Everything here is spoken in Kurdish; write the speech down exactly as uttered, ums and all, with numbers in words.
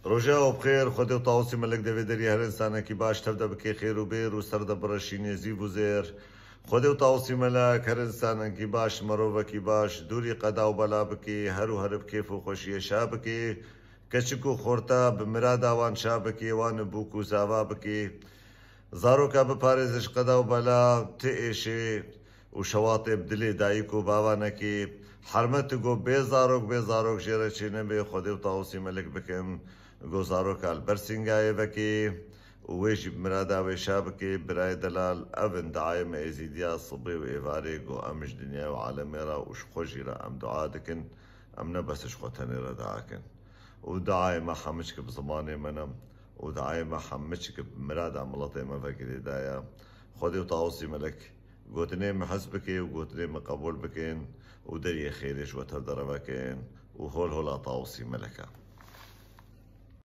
Roja we bi xêr, Xwedê û Tawusî Melek devê derî her însanekî baş tev de bike xêr û bêr û ser de bireşînê zîv û zêr. Xwedê û Tawusî Melek her însanekî baş, mirovekî baş, dûrî qeda û bela bike, her û her bi kêf û xweşiyê şa bike, keçik û xorta bi mirada wan şa bike, wan bûk û zava bike. Zaroka biparêze ji qeda û bela, ti êşê û şewatê bi dilê dayik û bavanekê. Hermet got bê zarok, bê zarok jê re çênebe, Xwedê û Tawusî Melek bikin. Got zaroka li ber sîngayê vekê û wê jî bi mirada wê şa bike. Birayê delal, ev in diayê me êzîdiya sibê û êvarê, got em ji dinyayê û alemê re û ji xwe jî re em dua dikin. Em ne bes ji xwe tenê re dua kin. Û duayê me hemiçki bi zimanê me ne. Û duayê me hemiçki bi mirada miletê me ve girêdayî ye. Xwedê û Tawusî Melek gotinê me hez bike û gotinê me qebûl bikin û deriyê xêrê ji we tev de re vekin û hol hola Tawusî Melek e.